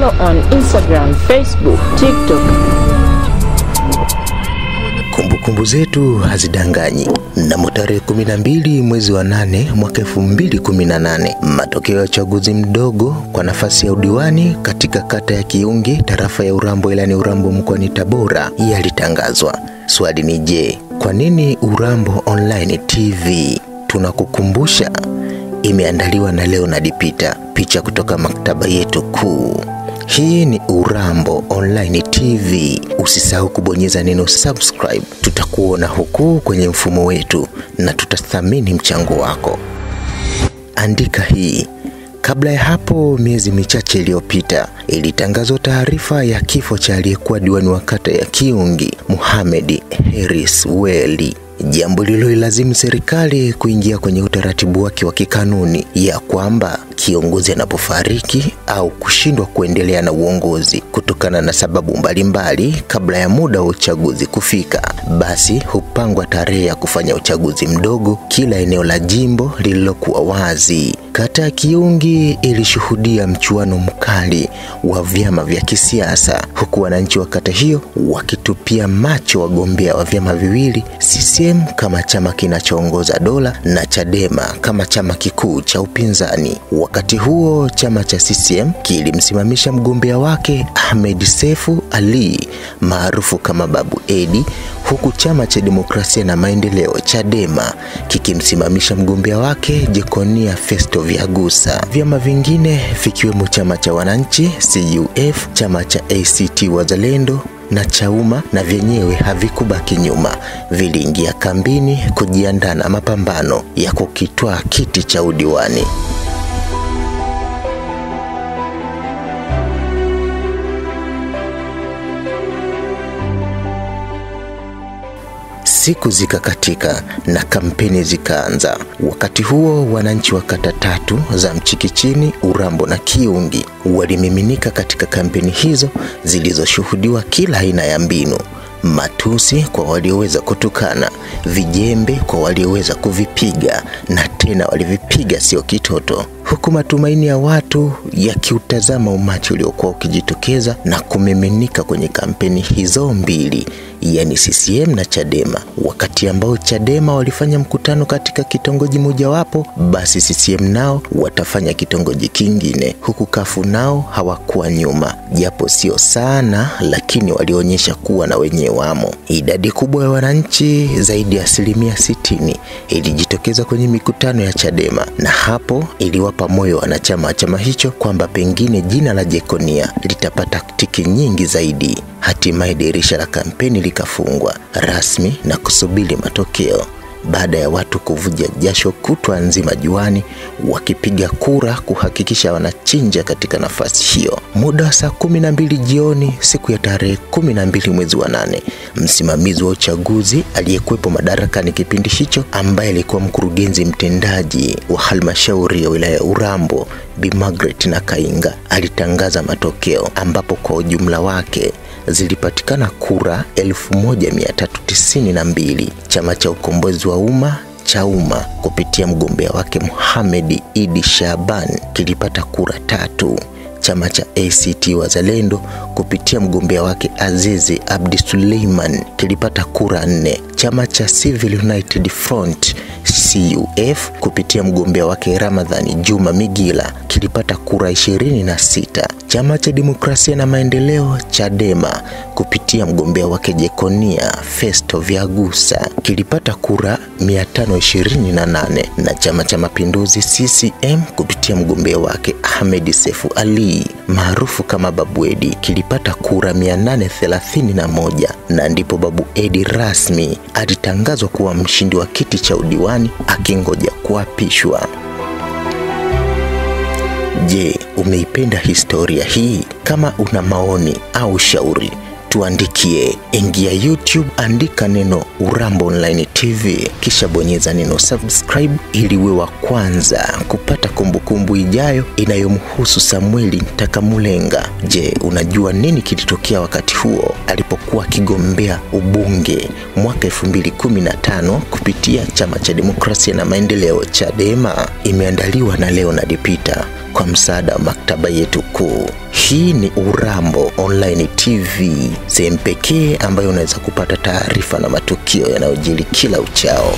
Follow on Instagram, Facebook, TikTok. Kumbukumbu zetu hazidanganyi. Mnamo tarehe 12 mwezi wa 8 mwaka 2018, matokeo ya uchaguzi mdogo kwa nafasi ya udiwani katika kata ya Kiyungi, tarafa ya Urambo, wilayani Urambo, mkoani Tabora yalitangazwa. Swali ni je, kwa nini Urambo Online TV tunakukumbusha? Imeandaliwa na Leonard Peter, picha kutoka maktaba yetu kuu. Hii ni Urambo Online TV. Usisahau kubonyeza neno subscribe. Tutakuona huku kwenye mfumo wetu na tutathamini mchango wako. Andika hii. Kabla ya hapo, miezi michache iliyopita, ilitangazwa taarifa ya kifo cha aliyekuwa diwani wa kata ya Kiyungi, Mohamed Harris Weli. Jambo lililoilazimu serikali kuingia kwenye utaratibu wake wa kikanuni ya kwamba kiongozi anapofariki au kushindwa kuendelea na uongozi kutokana na sababu mbalimbali kabla ya muda wa uchaguzi kufika, basi hupangwa tarehe ya kufanya uchaguzi mdogo kila eneo la jimbo lililokuwa wazi. Kata ya Kiyungi ilishuhudia mchuano mkali wa vyama vya kisiasa, huku wananchi wa kata hiyo wakitupia macho wagombea wa vyama viwili, CCM kama chama kinachoongoza dola na Chadema kama chama kikuu cha upinzani. Wakati huo chama cha CCM kilimsimamisha mgombea wake Ahmed Sefu Ali maarufu kama Babu Edi, huku chama cha Demokrasia na Maendeleo Chadema kikimsimamisha mgombea wake Jekonia Festo Vyagusa. Vyama vingine vikiwemo chama cha Wananchi CUF, chama cha ACT Wazalendo na Chauma na vyenyewe havikubaki nyuma, viliingia kambini kujiandaa na mapambano ya kukitwaa kiti cha udiwani. Siku zikakatika na kampeni zikaanza. Wakati huo wananchi wa kata tatu za Mchikichini, Urambo na Kiyungi walimiminika katika kampeni hizo zilizoshuhudiwa kila aina ya mbinu. Matusi kwa walioweza kutukana, vijembe kwa walioweza kuvipiga, na tena walivipiga sio kitoto, huku matumaini ya watu yakiutazama umati uliokuwa ukijitokeza na kumiminika kwenye kampeni hizo mbili, yani CCM na Chadema. Wakati ambao Chadema walifanya mkutano katika kitongoji mojawapo, basi CCM nao watafanya kitongoji kingine, huku kafu nao hawakuwa nyuma, japo sio sana, lakini walionyesha kuwa na wenyewe wamo. Idadi kubwa ya wananchi zaidi ya 60% ilijitokeza kwenye mikutano ya Chadema, na hapo iliwapa moyo wanachama wa chama hicho kwamba pengine jina la Jekonia litapata tiki nyingi zaidi. Hatimaye dirisha la kampeni likafungwa rasmi na kusubiri matokeo, baada ya watu kuvuja jasho kutwa nzima juani wakipiga kura kuhakikisha wanachinja katika nafasi hiyo. Muda wa saa 12 jioni siku ya tarehe 12 mwezi wa 8, msimamizi wa uchaguzi aliyekuwepo madarakani kipindi hicho, ambaye alikuwa mkurugenzi mtendaji wa halmashauri ya wilaya ya Urambo, Bi Margaret Nakainga, alitangaza matokeo, ambapo kwa ujumla wake zilipatikana kura 1392. Chama cha Ukombozi wa Umma Chauma kupitia mgombea wake Mohamed Idi Shaban kilipata kura 3. Chama cha ACT Wazalendo kupitia mgombea wake Azizi Abdi Suleiman kilipata kura 4. Chama cha Civil United Front CUF kupitia mgombea wake Ramadhani Juma Migila kilipata kura 26. Chama cha Demokrasia na Maendeleo Chadema kupitia mgombea wake Jekonia Festo Vyagusa kilipata kura 528, na Chama cha Mapinduzi CCM kupitia mgombea wake Ahmed Sefu Ali maarufu kama Babu Edi kilipata kura 831, na ndipo Babu Edi rasmi alitangazwa kuwa mshindi wa kiti cha udiwani akingoja kuapishwa. Je, umeipenda historia hii? Kama una maoni au shauri, tuandikie. Ingia YouTube, andika neno Urambo Online TV, kisha bonyeza neno subscribe ili uwe wa kwanza kupata kumbukumbu ijayo inayomhusu Samuel Ntakamulenga. Je, unajua nini kilitokea wakati huo alipokuwa alipokuwa akigombea ubunge mwaka 2015 kupitia Chama cha Demokrasia na Maendeleo Chadema. Imeandaliwa na Leonard Peter kwa msaada wa maktaba yetu kuu. Hii ni Urambo Online TV, sehemu pekee ambayo unaweza kupata taarifa na matukio yanayojiri kila uchao.